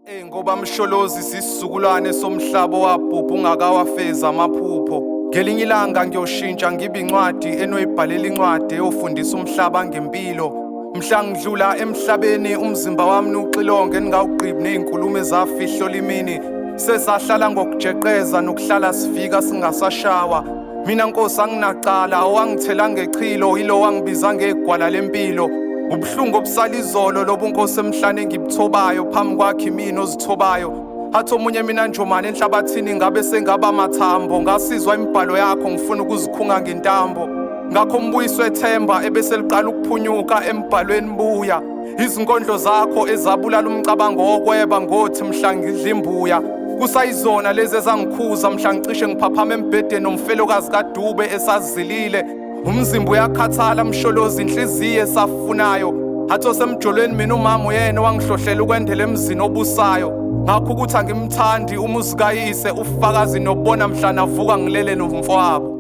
Ey ngoba Msholozi sisizukulwane somhlaba owabhubha ungakawafezi amaphupho. Ngelinye ilanga ngiyoshintsha ngibe incwadi enoyibhalela incwadi eyofundisa umhlaba ngempilo. Mhla ngidlula emhlabeni umzimba wami nuxilonge ningawugqibi nezinkulumo ezafihla olimini. Sesahlala ngokujeqeza nokuhlala sifika singasashawa. Mina Nkosi anginacala owangithela ngechilo yilo wangibiza ngegwala lempilo. Ubuhlungu obusala izolo lobu Nkosi emhlane engibuthobayo phambi kwakhe imina ozithobayo. Athi omunye mina njomane enhlabathini ngabe sengaba mathambo ngasizwa imibhalo yakho ngifuna ukuzikhunga ngentambo. Ngakho umbuyiso ethemba ebese liqala ukuphunyuka embhalweni buya. Izinkondlo zakho ezabulala umcabango wokweba ngothi mhla ngidla imbuya. Kusayizona lezi ezangikhuza mhla ngicishe ngiphaphama embhedeni nomfelokazi kaDube esazilile. Umzimba uyakhathala Msholozi inhliziyo esafunayo. Athi osemjolweni mina umama uyena owangihlohlela ukwendela emzini obusayo. Ngakho ukuthi angimthandi umuzi kayise ufakazi nobona mhla navuka ngilele nomfowabo.